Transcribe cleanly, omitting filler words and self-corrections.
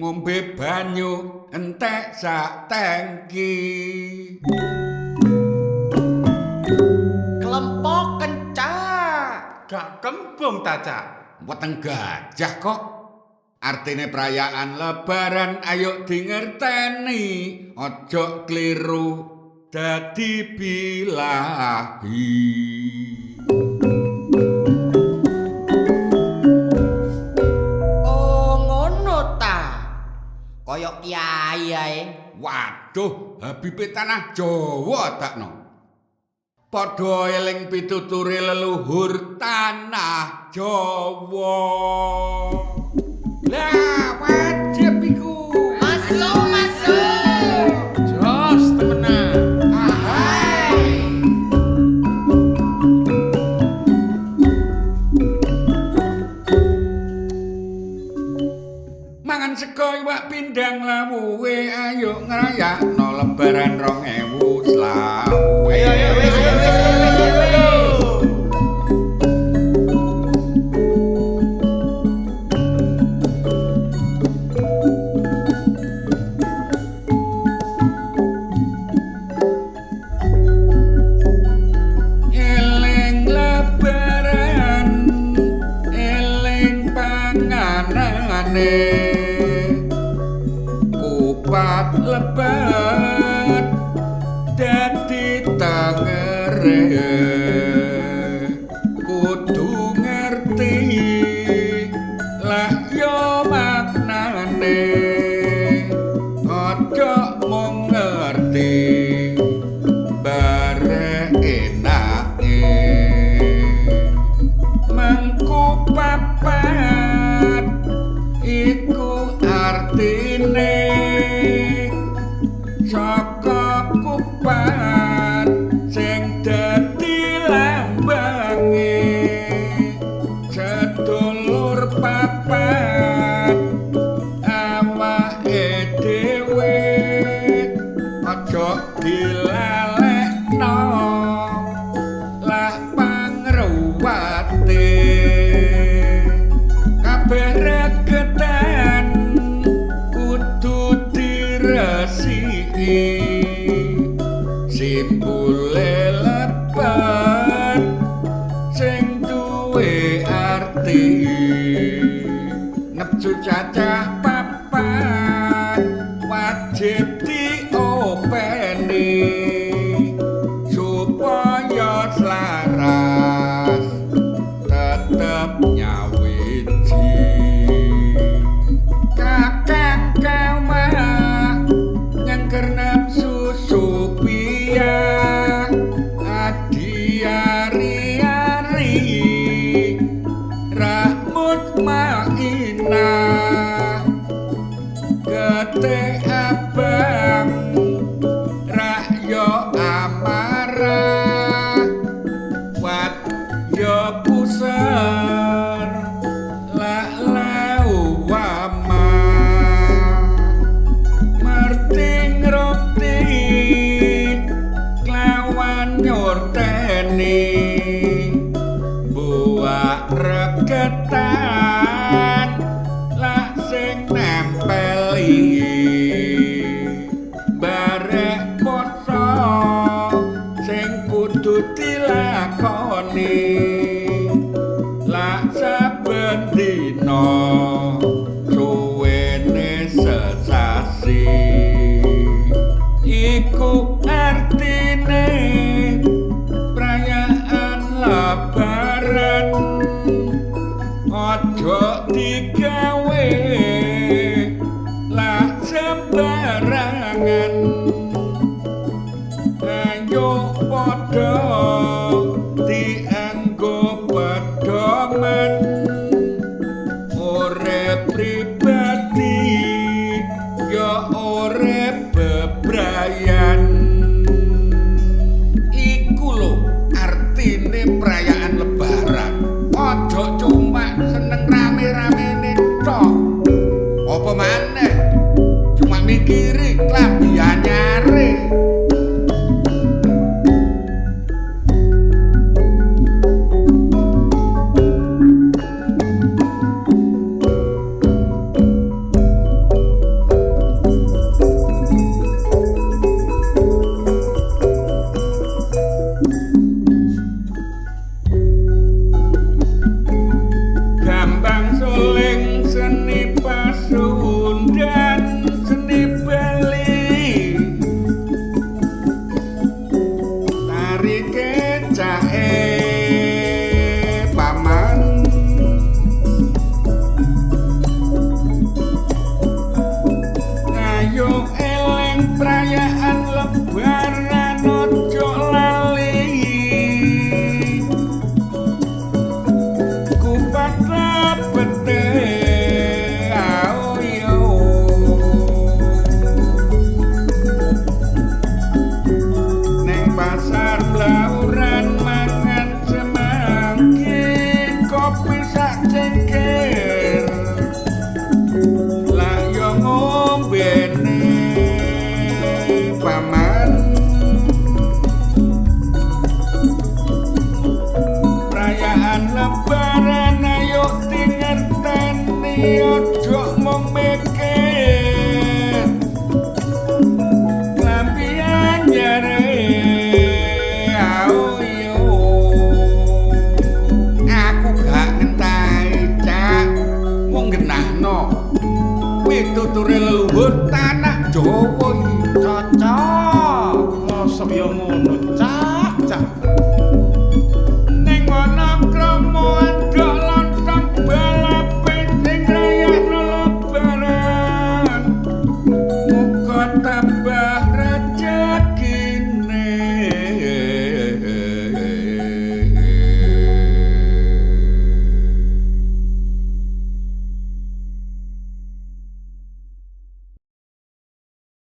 Ngombe banyu entek sak tangki. Klempok kencak. Gak kembung ta, Cak? Weteng gajah kok. Artine perayaan lebaran ayo dingerteni, ojo kliru dadi bilahi. Oh, ngono ta. Koyok kiai ae. Waduh, Habibe tanah Jawa takno. Padha eling pituture leluhur tanah Jawa. Lah, wajib iku. Masuk, masuk. Jos temenan. Ahai. Mangan sego iwak pindang lawuhe ayo ngrayakno lebaran 2020. Ayo ayo wis wis wis wis. Eling lebaran, eling panganane. Kupat lebat dadi tangere. Kudu ngerti lah yo maknane. Ojo mung ngerti bare enake. Mengku papat iku artine saka kupat sing dadi lambange. Sedulur papat awake dhewe aja dilalekno lah pangruwate. Kabeh regetan kudu diresiki, simbole lebat sing duwe arti. Nepsu cacah papat wajib diopeni supaya selaras tetep nyawiji. Kakang kamak nyengker nepsu supia adi ari-ari rak mutmainah. Gete abang rak yo amarah wat yo puser lak lauwama. Merti ngroti klawan nyorteni buak regetan lak sing nempeli. Barek poso sing kudu dilakoni lak saben dina suwene sesasi. Iku artine perayaan lebaran ojo digawe lak sembarangan. Ayo padha dianggo pedoman urip pribadi ya urip bebrayan. Iku lho artine perayaan lebaran. Ojo cuma seneng rame-ramene tok. Apa maneh cuma mikiri klambi anyare. lebaran ojo lali kupat pete ao yo. Neng pasar Blauran mangan semangki kopi sak cengkir lah yo ngombene paman. Perayaan lebaran ayo dingerteni ojo mung mikir klambi anyare ao yo. Aku gak ngentai, Cak, mung genahno pituture leluhur tanah Jawa iki. Cocok. Mosok ya ngono, Cak.